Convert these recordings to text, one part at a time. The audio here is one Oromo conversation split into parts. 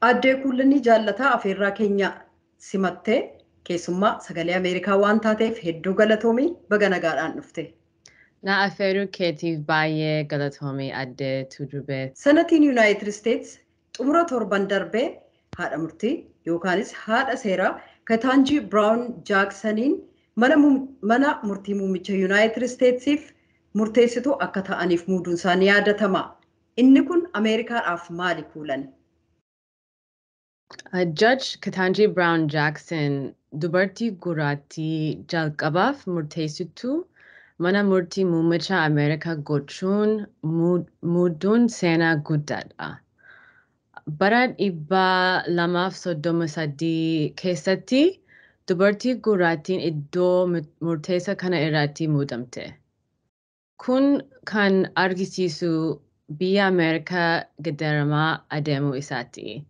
Addee Kuulanii Jaallataa, afeerraa keenya simattee keessummaa Sagalee Ameerikaa waan taateef hedduu galatoomii, baga nagaadhaan dhufte. Na afeeruu keetiif baay'ee galatoomii, addee Tuujubee. Senatiin Yuunaayitid Isteets xumura torban darbee haadha murtii yookaanis haadha seeraa Kataanjii Biraawun Jaaksaniin mana murtii muummicha Yuunaayitid Isteetsiif murteessituu akka ta'aniif muuduun isaanii yaadatama. Inni kun Ameerikaadhaaf maali, Kuulan? Judge Ketanji Brown Jackson dubartii gurraattii jalqabaaf murteessituu mana murtii muummicha Ameerikaa gochuun muuduun seenaa guddaadha. Bara 233 keessatti dubartii gurraattiin iddoo murteessa kana irratti muudamte. Kun kan argisiisu biyya Ameerikaa geeddaramaa adeemuu isaati.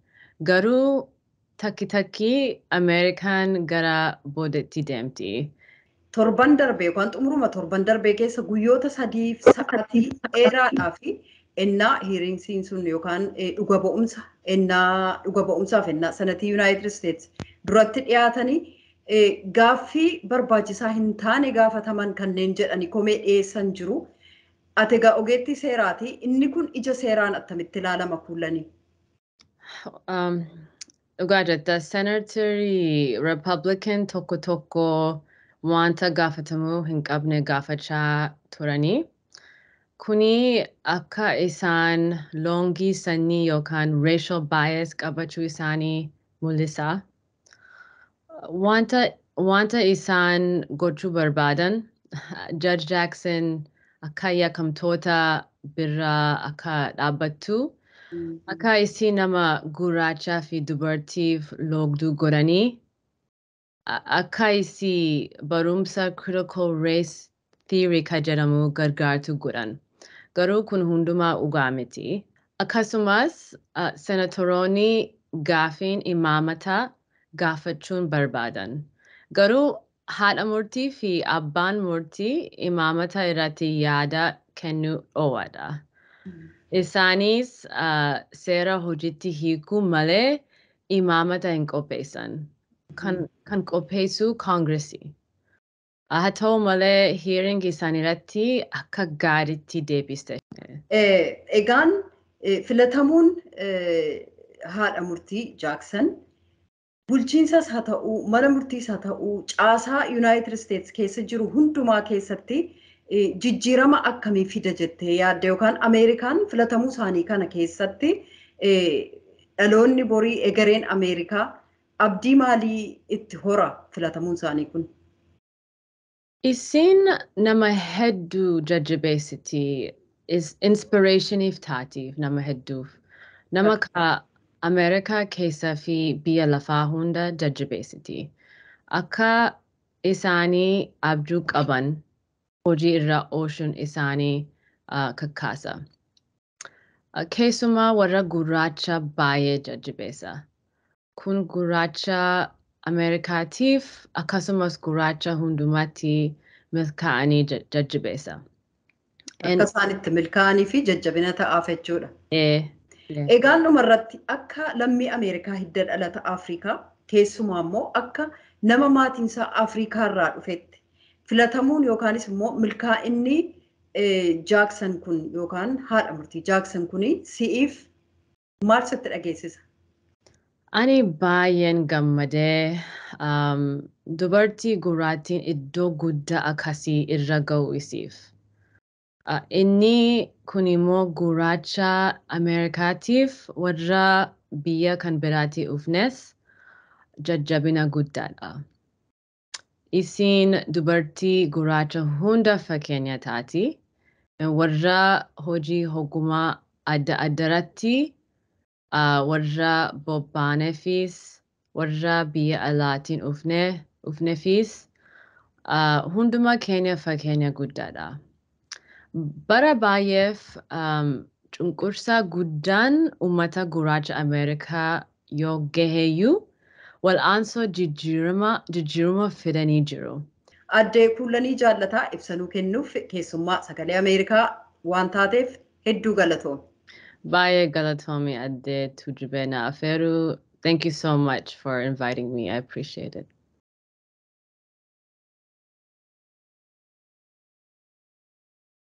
Garuu takki takki Ameerikaan gara boodatti deemti. Torban darbee yookaan xumuruma torban darbee keessa guyyoota 3f sa'aatii dheeraadhaa fi ennaa hearingsiin sun yookaan dhuga ba'umsa ennaa dhuga ba'umsaaf ennaa Senatii Yuunaayitid Isteets duratti dhiyaatanii gaaffii barbaachisaa hin taane gaafataman kanneen jedhani komee dhiyeessan jiru. Ati egaa ogeettii seeraati. Inni kun ija seeraan attamitti ilaalama, Kuulanii? Dhugaa jetta, senatorii Republican tokko tokko wanta gaafatamuu hin qabne gaafachaa turanii. Kuni akka isaan loogii sanyii yookaan racial bias qabachuu isaanii mul'isa. Wanta isaan gochuu barbaadan, Judge Jackson akka yakkamtoota bira akka dhaabbattu, akka isii nama gurraachaa fi dubartiif loogduu godhanii, akka isii barumsa critical race theory ka jedhamu gargaartu godhan. Garuu kun hundumaa dhugaa miti. Akkasumas senatoroonni gaafiin imaamata gaafachuun barbaadan. Garuu haadha murtii fi abbaan murtii imaamata irratti yaada kennuu dhoowwadha. Isaanis seera hojiitti hiikuu malee imaamata hin qopheessan. Kan qopheessu Koongiresii. Haa ta'u malee, hearing isaanii irratti akka gaariitti deebiste. Egaan filatamuun haadha murtii Jaaksan bulchiinsas haa ta'uu, mana murtiis haa ta'uu, caasaa Yuunaayitid Isteets keessa jiru hundumaa keessatti jijjiirama akkamii fida jettee yaadda, yookaan Ameerikaan filatamuu isaanii kana keessatti dhaloonni borii, egereen Ameerikaa abdii maalii itti hora filatamuun isaanii kun? Isiin nama hedduu jajjabeessiti. Inspirationiif taatiif nama hedduuf. Nama ka Ameerikaa keessa fi biyya lafaa hunda jajjabeessiti. Akka isaanii abjuu qaban hojii irra oolchuun isaanii kakkaasa. Keessumaa warra gurraacha baay'ee jajjabeessa. Kun gurraacha Ameerikaatiif akkasumas gurraacha hundumatti milkaa'anii jajjabeessa. Akka isaan itti milkaa'anii fi jajjabina ta'aaf jechuudha. Egaan dhumarratti, akka lammii Ameerikaa hidda dhalata Afrikaa, keessumaa immoo akka nama maatiinsaa Afrikaa irraa dhufetti, filatamuun yookaanis immoo milkaa'inni Jaaksan kun yookaan haadha murtii Jaaksan kun si'iif maal sitti dhageessisa? Ani baay'een gammadee dubartii gurraattiin iddoo guddaa akkasii irra ga'u isiif. Inni kun immoo gurraacha Ameerikaatiif, warra biyya kan biraatti dhufnes jajjabina guddaadha. Isiin dubartii gurraacha hunda fakkeenya taati. Warra hojii ogummaa adda addaratti warra bobbaaneefis, warra biyya alaatiin dhufneefis, hunduma keenya fakkeenya guddaadha. Bara baay'eef cunqursaa guddaan uummata gurraacha Ameerikaa yoo gaheeyyuu, wal'aansoo jijjiirama fidanii jiru. Addee Kuulanii Jaallataa, ibsanuu kennuuf keessummaa Sagalee Ameerikaa waan taateef hedduu galatoom. Baay'ee galatoomi, Addee Tujubee na afeeruu. Thank you so much for inviting me. I appreciate it.